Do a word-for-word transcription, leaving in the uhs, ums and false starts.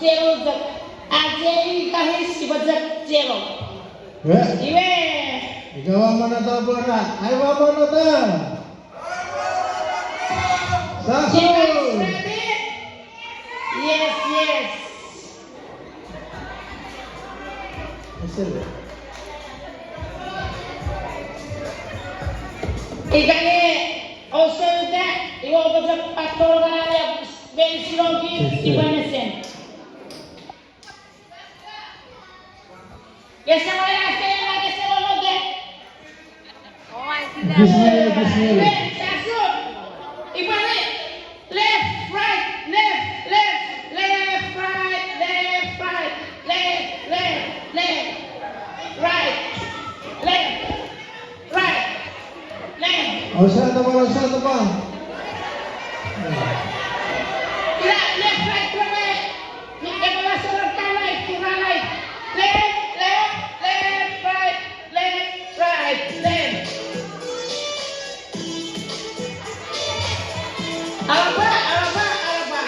Channel chok. Ach ei karis iwe chok channel. Eh? Iwe. Ika wa manata pora, ai wa manata. Sasu. Yes, yes. Esele. Ika nge, ouse uta, iwe oupwe chok pattoro kana le, ben sinonki, iwe nesen. Kese mo ena fela, kese mo loke. Kismele, kismele. Left, sasut. Ipwene. Left, right, left, left, left, right, left, right, left, left, left, right, left. Right. Left. Osa tapa, osa tapa. Ina left, right, left, right. Ni kepala sorot ka right, kura right. Left, left, left, right, left, right, left. Arapa, arapa, arapa.